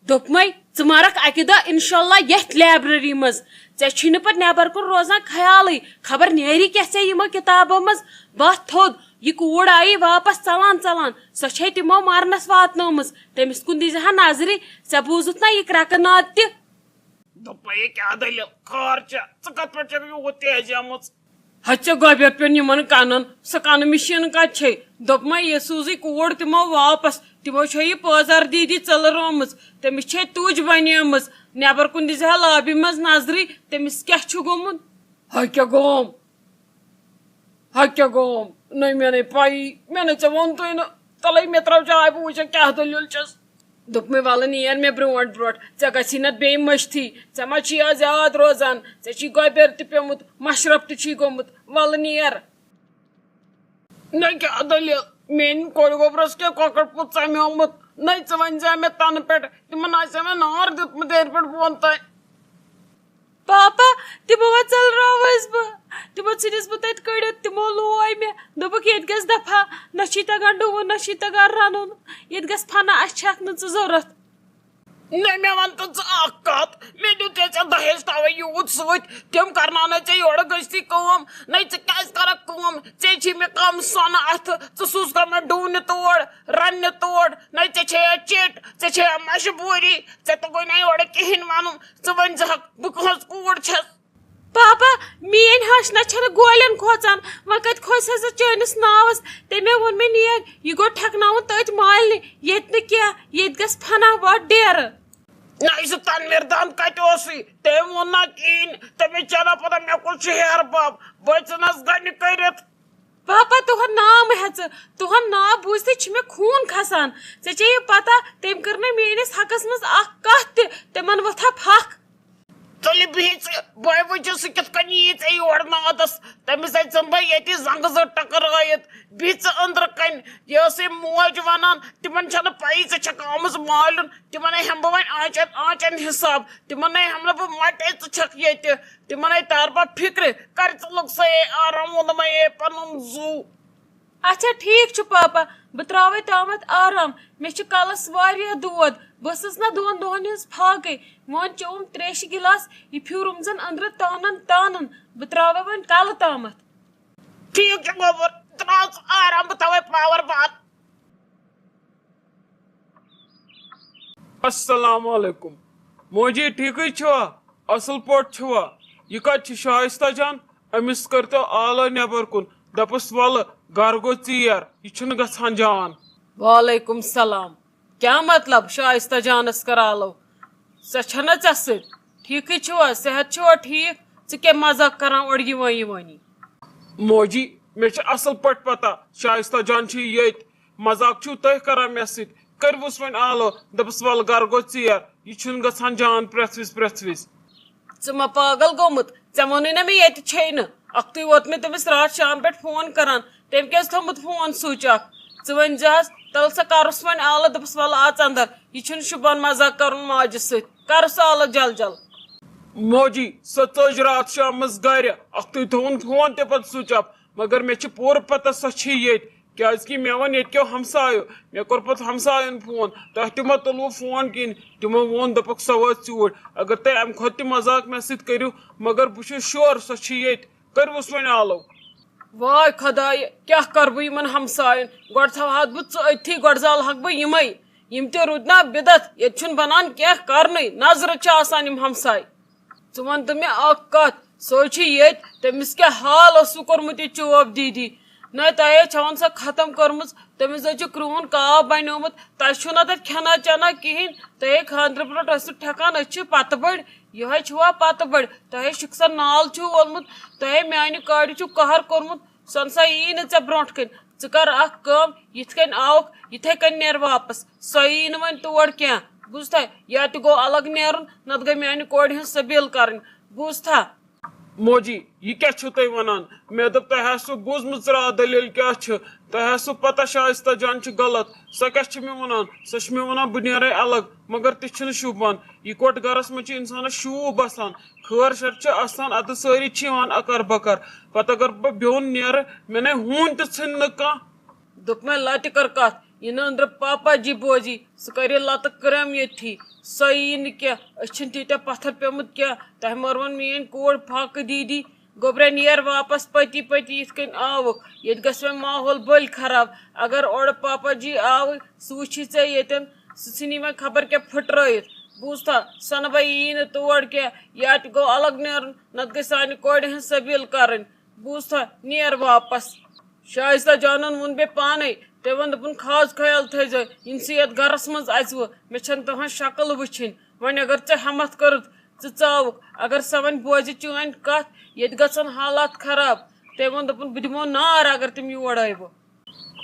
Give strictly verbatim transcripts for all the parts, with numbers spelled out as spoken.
دوٚپمَے، ژٕ مَرَکھ اَکہِ دۄہ اِنشاءاللہ یَتھ لایبرٔری منٛز۔ ژےٚ چھُے نہٕ پَتہٕ نٮ۪بَر کُن روزان خیالٕے، خبر نیری کیٛاہ ژےٚ یِمو کِتابو منٛز۔ بَتھ تھوٚد، یہِ کوٗر آیی واپَس ژَلان ژَلان، سۄ چھے تِمو مَرنَس واتنٲومٕژ۔ تٔمِس کُن دیٖزِ ہا نظرِ، ژےٚ بوٗزُتھ نا یہِ کرٛٮ۪کہٕ ناد تہِ؟ دوٚپمَے، یہِ کیٛاہ دٔلیٖل؟ خٲر چھا؟ ژٕ کَتھ پٮ۪ٹھ چھَکھ یوٗت تیزیمٕژ؟ ہتہِ ژےٚ گۄبیر پیوٚن یِمن کنن، سۄ کنہٕ مِشیٖن کتہِ چھے؟ دوٚپمَے، یہِ سوٗزٕے کوٗر تِمو واپس، تِمو چھےٚ یہِ پٲزار دیٖدی ژٔلرٲومٕژ، تٔمِس چھے تُج بنیمٕژ، نٮ۪بر کُن دِژ ہا لابی منٛز نظرٕے، تٔمِس کیٛاہ چھُ گوٚمُت؟ ہا کیٛاہ گوٚوم؟ ہا کیٛاہ گوٚوم؟ نٔے مےٚ نَے پَیی، مےٚ نَے ژےٚ ووٚنتُے نہٕ، تَلَے مےٚ ترٛاو چاے، بہٕ وٕچھَکھ کیٛاہ دٔلیٖل چھَس۔ دوٚپمَے، وَلہٕ نیر مےٚ برونٛٹھ برونٛٹھ، ژےٚ گژھی نہ بیٚیہِ مٔشتھٕے، ژےٚ ما چھُے آز یاد روزان، ژےٚ چھُے گۄبیر تہِ پیوٚمُت، مَشرف تہِ چھُے گوٚمُت، وَلہٕ نیر۔ نہ کیٛاہ دٔلیٖل؟ میٛانہِ کورِ گوٚبرَس کیٛاہ کۄکَر پوٗت ژَمیومُت؟ نَے ژٕ وَنہِ زِ مےٚ تَنہٕ پٮ۪ٹھ، تِمَن آسہِ مےٚ نار دیُتمُت یَنہٕ پٮ۪ٹھ بہٕ ووٚن تۄہہِ۔ پاپا، تِمو ہا ژٔلرٲوٕس بہٕ۔ تِمو ژھٕنِس بہٕ تَتہِ کٔڑِتھ، تِمو لوے مےٚ۔ دوٚپُکھ، "ییٚتہِ گژھِ دفعہ، نہ چھُے تَگان ڈُوُن، نہ چھُے تَگان رَنُن۔ ییٚتہِ گژھِ فنا، اَسہِ چھَکھ نہٕ ژٕ ضوٚرَتھ۔" نہ، مےٚ وَن تہٕ ژٕ اَکھ کَتھ، مےٚ دیُت ژےٚ ژےٚ دَہیج تَوَے یوٗت سۭتۍ، تِم کَرناونَے ژےٚ یورٕ گٔژھتٕے کٲم۔ نَے ژٕ کیٛازِ کَرَکھ کٲم؟ ژےٚ چھِی مےٚ کَم سۄنہٕ اَتھٕ، ژٕ سوٗزکھ مےٚ ڈُونہِ تور، رَننہِ تور۔ نَے ژےٚ چھے یا چِٹ، ژےٚ چھے یا مجبوٗری، ژےٚ توٚگُے نہ یورٕ کِہیٖنۍ وَنُن۔ ژٕ ؤنۍ زِہَکھ، بہٕ کٕہٕنٛز کوٗر چھَس؟ پاپا، میٛٲنۍ ہَش نہ چھَنہٕ گولٮ۪ن کھوژان، وۄنۍ کَتہِ کھوژِ ہا سۄ چٲنِس ناوَس؟ تٔمۍ ووٚن مےٚ، "نیر، یہِ گوٚو ٹھٮ۪کناوُن تٔتھۍ مالنہِ، ییٚتہِ نہٕ کینٛہہ، ییٚتہِ گژھِ فنا وَتھ ڈیرٕ۔" نہ، یہِ سُہ تنویر دان کَتہِ اوسُے؟ تٔمۍ ووٚن نہ کِہیٖنۍ، تٔمِس چھےٚ نہ پَتہ مےٚ کُس چھُ ہیرٕ بب، بہٕ ژھٕنَس گَنہِ کٔرِتھ۔ پاپا، تُہُنٛد ناو مہٕ ہٮ۪ژٕ، تُہُنٛد ناو بوٗزتھٕے چھِ مےٚ خوٗن کھسان۔ ژےٚ چھےٚ یہِ پتہ، تٔمۍ کٔر نہٕ میٲنِس حقس منٛز اکھ کتھ تہِ، تِمن وۄتھا پھکھ۔ تُلہِ بِہِو ژٕ، بہٕ وٕچھِ سُہ کِتھ کٔنۍ یی ژےٚ یور نادس۔ تٔمِس اَتہِ ژھٕن بہٕ ییٚتی زنٛگہٕ زٕ ٹکرٲیِتھ۔ بِہِو ژٕ أنٛدرٕ کنہِ۔ یہِ ٲسٕے موج ونان، تِمن چھنہٕ پیی ژےٚ چھکھ آمٕژ مالیُن۔ تِمن ہے ہٮ۪مہٕ بہٕ وۄنۍ آنچن آنچن حساب۔ تِمن ہے ہٮ۪مہٕ نہٕ بہٕ مٹے ژٕ چھکھ ییٚتہِ۔ تِمن ہے تار بہٕ فکرِ۔ کر ژٕ لوٚگ سا اے آرام، ووٚنمَے اے پنُن زُو۔ اچھا، ٹھیٖک چھُ پاپا، بہٕ ترٛاوَے تامَتھ آرام۔ مےٚ چھُ کَلَس واریاہ دود۔ بہٕ ٲسٕس نہ دۄن دۄہَن ہٕنٛز فاقے۔ وۄنۍ چوٚوُم ترٛیشہِ گِلاس، یہِ پھیوٗرُم زَن أنٛدرٕ تانَن تانَن۔ بہٕ ترٛاوَے وۄنۍ کَلہٕ تامَتھ۔ ٹھیٖک چھُ گوٚبُر، ترٛاو ژٕ آرام، بہٕ تھاوَے پاوَر بنٛد۔ السلام علیکم۔ موجی، ٹھیکٕے چھوا؟ اصل پٲٹھۍ چھوا؟ یہِ کتہِ چھِ شایستہ جان؟ أمِس کٔرۍتو آلو نٮ۪بر کُن۔ دپُس، "ولہٕ، گرٕ گوٚو ژیر، یہِ چھُنہٕ گژھان جان۔" وعلیکم سلام۔ کیٛاہ مطلب، شایستہ جانس کٔر آلو؟ سۄ چھےٚ نہ ژےٚ سۭتۍ؟ ٹھیکٕے چھوا؟ صحت چھوا ٹھیک؟ ژٕ کیٛاہ مزاق کران اورٕ یِوان یِوانی؟ موجی، مےٚ چھِ اصل پٲٹھۍ پتہ، شایستہ جان چھِ ییٚتۍ۔ مذاق چھِو تُہۍ کران مےٚ سۭتۍ؟ کٔرۍوُس وۄنۍ آلو، دٔپُس، "وَلہٕ، گرٕ گوٚو ژیر، یہِ چھُنہٕ گژھان جان پرٛٮ۪تھ وِزِ، پرٛٮ۪تھ وِزِ۔" ژٕ ما پاگل گوٚمُت؟ ژےٚ ووٚنُے نہ مےٚ ییٚتہِ چھے نہٕ؟ اَکھتُے ووت مےٚ تٔمِس راتھ شام پٮ۪ٹھ فون کران، تٔمۍ کیٛازِ تھوٚومُت فون سُچ آف؟ ژٕ ؤنۍ زِہَس، تَلہٕ سا کَرُس وۄنۍ آلہٕ، دٔپُس، "وَلہٕ، اَژ اَندَر، یہِ چھُنہٕ شوٗبان مذاق کَرُن ماجہِ سۭتۍ، کَرُس آلہٕ جل جل۔" موجی، سۄ ژٔج راتھ شامَس گرِ، اَکھتُے تھوٚوُن فون تہِ پَتہٕ سُچ آف، مگر مےٚ چھِ پوٗرٕ پَتہ سۄ چھِ ییٚتہِ۔ کیازِ کہِ مےٚ ووٚن ییٚتہِ کیو ہمسایو، مےٚ کوٚر پتہٕ ہمساین فون، تۄہہِ تہِ ما تُلوٕ فون کِنۍ؟ تِمو ووٚن، دوٚپُکھ، "سۄ وٲژ ژوٗرۍ۔" اگر تُہۍ امہِ کھۄتہٕ تہِ مذاق مےٚ سۭتۍ کٔرِو، مگر بہٕ چھُس sure سۄ چھِ ییٚتہِ۔ کٔرۍوُس وۄنۍ آلو۔ واے خۄدایہِ، کیٛاہ کرٕ بہٕ یِمن ہمساین؟ گۄڈٕ تھاوہَتھ بہٕ ژٕ أتھی، گۄڈٕ زالہَکھ بہٕ یِمے۔ یِم تہِ روٗدۍ نا بِدعت، ییٚتہِ چھُنہٕ بنان کینٛہہ کرنُے، نظرٕ چھِ آسان یِم ہمساے۔ ژٕ وَن تہٕ مےٚ اَکھ کَتھ، سُہ حظ چھُ ییٚتہِ، تٔمِس کیٛاہ حال اوسوٕ کوٚرمُت یہِ چوب دیٖدی؟ نہ، تۄہہِ حظ چھَوَن سۄ ختم کٔرمٕژ، تٔمِس حظ چھُ کرٛہُن کاو بَنیومُت، تۄہہِ چھُو نہ تَتہِ کھٮ۪نا چٮ۪نا کِہیٖنۍ، تۄہہِ ہے خانٛدرٕ برونٛٹھ ٲسِو ٹھٮ۪کان، أسۍ چھِ پَتہٕ بٔڑۍ، یِہوٚے چھُوا پَتہٕ بٔڑۍ؟ تۄہہِ ہے شُکسَن نال چھُو وولمُت، تۄہہِ ہے میٛانہِ کورِ چھُو قہر کوٚرمُت، سۄ نہ سا یی نہٕ ژےٚ برونٛٹھ کَنہِ۔ ژٕ کر اکھ کٲم، یِتھ کٔنۍ آوُکھ، یِتھے کٔنۍ نیر واپس۔ سۄ یی نہٕ وۄنۍ تور کینٛہہ۔ بوٗزتھا؟ یا تہِ گوٚو الگ نیرُن، نتہٕ گٔے میانہِ کورِ ہٕنٛز سبیل کرٕنۍ۔ بوٗزتھا؟ موجی، یہِ کیٛاہ چھِو تُہۍ ونان؟ مےٚ دوٚپ، تۄہہِ آسِوٕ بوٗزمُت ژٕ راتھ دٔلیٖل کیٛاہ چھِ۔ تۄہہِ آسِوٕ پتہ شایستہ جان چھِ غلط۔ سۄ کیٛاہ چھِ مےٚ ونان؟ سۄ چھِ مےٚ ونان بہٕ نیرے الگ، مگر تہِ چھُنہٕ شوٗبان۔ یِکوَٹہٕ گرس منٛز چھِ انسانس شوٗب آسان۔ خٲر شر چھِ آسان، ادٕ سٲری چھِ یِوان اکر بکر۔ پتہٕ اگر بہٕ بیوٚن نیرٕ، مےٚ نے ہوٗن تہِ ژھٕنہِ نہٕ کانٛہہ۔ دوٚپمَے، لَتہِ کٔر کَتھ، یہِ نہٕ أنٛدرٕ پاپا جی بوزی، سُہ کَرِ لَتہٕ کرٛٮ۪م ییٚتھی۔ سۄ یی نہٕ کینٛہہ، أسۍ چھِنہٕ تیٖتیٛاہ پتھر پیوٚمُت کینٛہہ۔ تۄہہِ مٲروٕ میٲنۍ کوٗر فاقہٕ دیٖدی۔ گوٚبرا، نیر واپس پٔتی پٔتی یِتھ کٔنۍ آوُکھ۔ ییٚتہِ گژھِ وۄنۍ ماحول بٔلۍ خراب۔ اگر اورٕ پاپا جی آوٕے، سُہ وٕچھی ژےٚ ییٚتٮ۪ن، سُہ ژھٕنی وۄنۍ خبر کیٛاہ پھٕٹرٲیِتھ۔ بوٗزتھا، سۄنہٕ بَے یی نہٕ تور کینٛہہ، یا تہِ گوٚو الگ نیرُن، نتہٕ گٔے سانہِ کورِ ہٕنٛز سبیٖل کرٕنۍ۔ بوٗزتھا، نیر واپس۔ شایستہ جانن ووٚن مےٚ پانے، تٔمۍ ووٚن، دوٚپُن، خاص خیال تھٲیزیو، یِنہٕ سُہ یتھ گرس منٛز اژِ وٕ، مےٚ چھنہٕ تُہنٛز شکل وٕچھِنۍ۔ وۄنۍ اگر ژےٚ ہمتھ کٔرٕتھ، ژٕ ژاوُکھ، اگر سۄ وۄنۍ بوزِ چٲنۍ کتھ، ییٚتہِ گژھن حالات خراب۔ تٔمۍ ووٚن، دوٚپُن، بہٕ دِمو نار اگر تِم یور آیہِ وٕ۔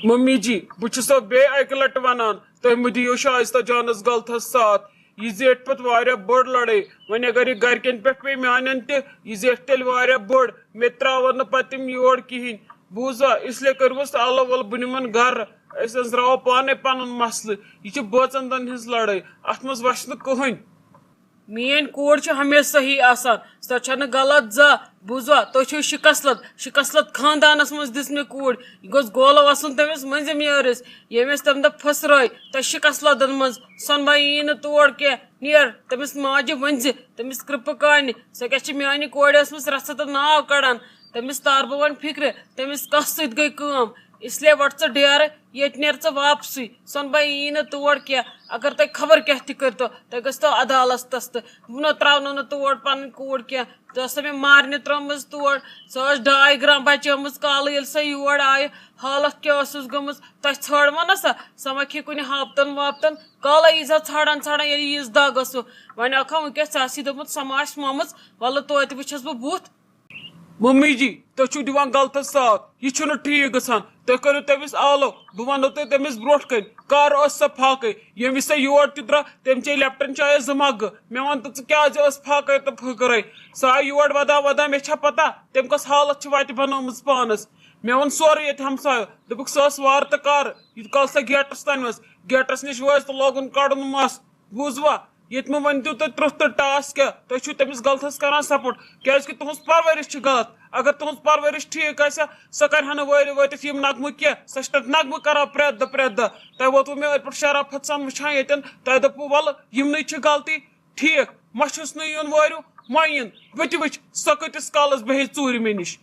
ممی جی، بہٕ چھُسو بیٚیہِ اکہِ لٹہِ ونان، تُہۍ مہٕ دِیِو شایستہ جانس غلطس ساتھ۔ یہِ زیٹھِ پتہٕ واریاہ بٔڑ لڑٲے۔ وۄنۍ اگر یہِ گرِکٮ۪ن پٮ۪ٹھ پیٚیہِ میانٮ۪ن تہِ، یہِ زیٹھِ تیٚلہِ واریاہ بٔڑ۔ مےٚ تراون نہٕ پتہٕ تِم یور کِہینۍ۔ بوٗزوا؟ اس لیے کٔرِوُس تہٕ الہٕ ولہٕ بہٕ نِمن گرٕ۔ أسۍ أنٛزراوو پانے پنُن مسلہٕ۔ یہِ چھِ بٲژن دۄن ہٕنٛز لڑٲے۔ اتھ منٛز وچھِ نہٕ کٕہٕنۍ۔ میٲنۍ کوٗر چھِ ہمیشہِ صحیح آسان، سۄ چھنہٕ غلط زانٛہہ۔ بوٗزوا؟ تُہۍ چھِو شکست لد، شکست لد خاندانس منٛز دِژ مےٚ کوٗر۔ یہِ گوٚژھ گولہٕ وسُن تٔمِس مٔنٛزِم یٲرِس، ییٚمۍ أسۍ تمہِ دۄہ پھٔسرٲے تۄہہِ شکست لدن منٛز۔ سۄنہٕ بَے یی نہٕ تور کینٛہہ۔ نیر، تٔمِس ماجہِ ؤنۍ زِ، تٔمِس کرٛپہٕ کانہِ، سۄ کیٛاہ چھِ میٛانہِ کورِ ٲسمٕژ رژھِ تہٕ ناو کڑان؟ تٔمِس تار بہٕ وۄنۍ فِکرِ، تٔمِس کَس سۭتۍ گٔے کٲم۔ اس لیے وَٹ ژٕ ڈیرٕ، ییٚتہِ نیر ژٕ واپسٕے۔ سۄنہٕ بَے یی نہٕ تور کینٛہہ۔ اگر تۄہہِ خبر کیٛاہ تہِ کٔرۍتو، تۄہہِ گٔژھتو عدالتَس تہٕ بہٕ نہ ترٛاونو نہٕ تور پَنٕنۍ کوٗر کینٛہہ۔ تۄہہِ ٲس سۄ مےٚ مارنہِ ترٛٲومٕژ تور۔ سۄ ٲس ڈاے گرٛام بَچٲومٕژ کالہٕ ییٚلہِ سۄ یور آیہِ۔ حالت کیٛاہ ٲسٕس گٔمٕژ، تۄہہِ ژھٲنٛڈ وۄنۍ نہ سۄ، سۄ ما کھیٚیہِ کُنہِ ہاپتن واپتن۔ کالے ییٖزِ ہا ژھانٛڈان ژھانٛڈان، ییٚلہِ ییٖژ دگ ٲسوٕ۔ وۄنۍ آکھا وٕنکیٚس ژےٚ آسی دوٚپمُت سۄ ما آسہِ مۄمٕژ، وَلہٕ توتہِ وٕچھس بہٕ بُتھ۔ ممی جی، تُہۍ چھِو دِوان غلطس ساتھ، یہِ چھُنہٕ ٹھیٖک گژھان۔ تُہۍ کٔرِو تٔمِس آلو، بہٕ وَنو تۄہہِ تٔمِس برونٛٹھ کَنہِ کر ٲس سۄ فاقے۔ ییٚمہِ وِزِ سۄ یور تہِ درٛاو، تٔمۍ چے لیپٹن چایس زٕ مگہٕ۔ مےٚ وَن تہٕ ژٕ کیٛازِ ٲس فاقے تہٕ فٲقرے؟ سۄ آیہِ یور ودان ودان، مےٚ چھا پتہ تٔمۍ کۄس حالت چھِ وَتہِ بنٲومٕژ پانس؟ مےٚ ووٚن سورُے ییٚتہِ ہمسایو، دوٚپُکھ سۄ ٲس وارٕ تہٕ کارٕ، یوٗت کال سۄ گیٹس تانۍ ؤژھ۔ گیٹس نِش وٲژ تہٕ لوگُن کڑُن مس۔ بوٗزوا؟ ییٚتہِ مہٕ ؤنۍتو تُہۍ ترٕٛہ تہٕ ٹاس کیٛاہ، تُہۍ چھِو تٔمِس غلطس کران سپورٹ، کیٛازِ کہِ تُہنٛز پرورش چھِ غلط۔ اگر تُہنٛز پرورش ٹھیٖک آسہِ ہا، سۄ کرِ ہا نہٕ وٲرِ وٲتِتھ یِم نغمہٕ کینٛہہ، سۄ چھِ تتہِ نغمہٕ کران پرٛٮ۪تھ دۄہ پرٛٮ۪تھ دۄہ۔ تۄہہِ ووتوٕ مےٚ أتھۍ پٮ۪ٹھ شرافت سان وٕچھان ییٚتٮ۪ن، تۄہہِ دوٚپوٕ، ولہٕ یِمنٕے چھِ غلطی۔ ٹھیٖک، مہ چھُس نہٕ یُن وٲرِو، مہ یِن۔ بہٕ تہِ وٕچھِ سۄ کۭتِس کالس بیٚہہِ ژوٗرِ مےٚ نِش۔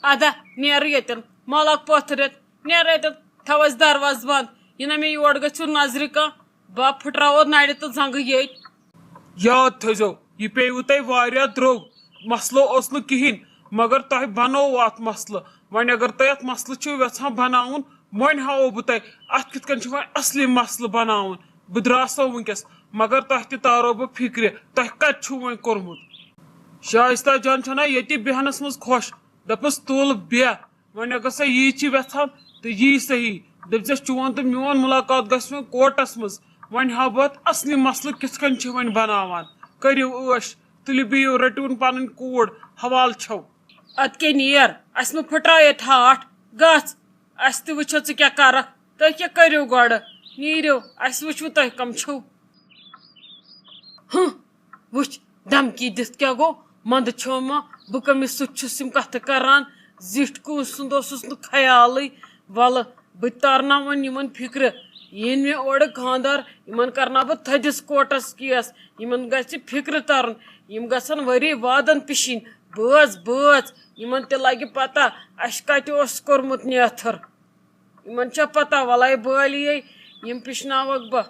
ادا، نیرٕ ییٚتٮ۪ن، مۄلک پٲتھرِتھ، نیرٕ ییٚتٮ۪ن، تھاو اَسہِ دروازٕ بنٛد۔ یہِ نہ مےٚ یور گٔژھِو نظرِ کانٛہہ، بہٕ پھٕٹراوو نرِ تہٕ زنٛگہٕ ییٚتۍ۔ یاد تھٲیزیو، یہِ پیٚیوٕ تۄہہِ واریاہ درٛوگ۔ مسلہٕ اوس نہٕ کِہیٖنۍ، مگر تۄہہِ بنووُ اَتھ مسلہٕ۔ وۄنۍ اگر تۄہہِ اَتھ مسلہٕ چھِو یژھان بناوُن، وۄنۍ ہاوو بہٕ تۄہہِ اَتھ کِتھ کٔنۍ چھُ وۄنۍ اصلی مسلہٕ بناوُن۔ بہٕ درٛاسو وٕنکیٚس، مگر تۄہہِ تہِ تارو بہٕ فِکرِ، تۄہہِ کَتہِ چھُو وۄنۍ کوٚرمُت؟ شایستہ جان چھَنا ییٚتی بیٚہنَس منٛز خۄش، دَپُس، "تُل بیٚہہ، وۄنۍ اگر سۄ یی چھِ یژھان تہٕ یی صحیح، دٔپزٮ۪س، چون تہٕ میون مُلاقات گژھِ وۄنۍ کورٹَس منٛز، وۄنۍ ہاوٕ بہٕ اَتھ اصلی مسلہٕ کِتھ کٔنۍ چھِ وۄنۍ بناوان۔ کٔرِو عٲش، تُلِو بِہِو، رٔٹِوُن پَنٕنۍ کوٗر، حوالہٕ چھَو۔" اَدٕ کیٛاہ نیر، اَسہِ مہٕ پھٕٹرایے ٹھاٹھ، گژھ۔ اَسہِ تہِ وٕچھو ژٕ کیٛاہ کَرَکھ۔ تُہۍ کیٛاہ کٔرِو گۄڈٕ؟ نیٖرِو، اَسہِ وٕچھِو تُہۍ کَم چھِو۔ ہُہ، وٕچھ، دھمکی دِتھ کیٛاہ گوٚو؟ منٛدٕ چھوما؟ بہٕ کٔمِس سۭتۍ چھُس یِم کَتھٕ کَران؟ زِٹھۍ کٲنٛسہِ سُنٛد اوسُس نہٕ خیالٕے۔ وَلہٕ، بہٕ تہِ تارناوَن یِمَن فِکرِ۔ یِن مےٚ اورٕ خانٛدار، یِمَن کَرناو بہٕ تھٔدِس کوٹَس کیس۔ یِمَن گژھِ فِکرِ تَرُن۔ یِم گژھن ؤری وادَن پِشِنۍ۔ بٲژ، بٲژ، یِمَن تہِ لَگہِ پَتہ، اَسہِ کَتہِ اوس کوٚرمُت نیتھٕر۔ یِمن چھا پتہ، وَلَے بٲلی یے، یِم پِشناوَکھ بہٕ۔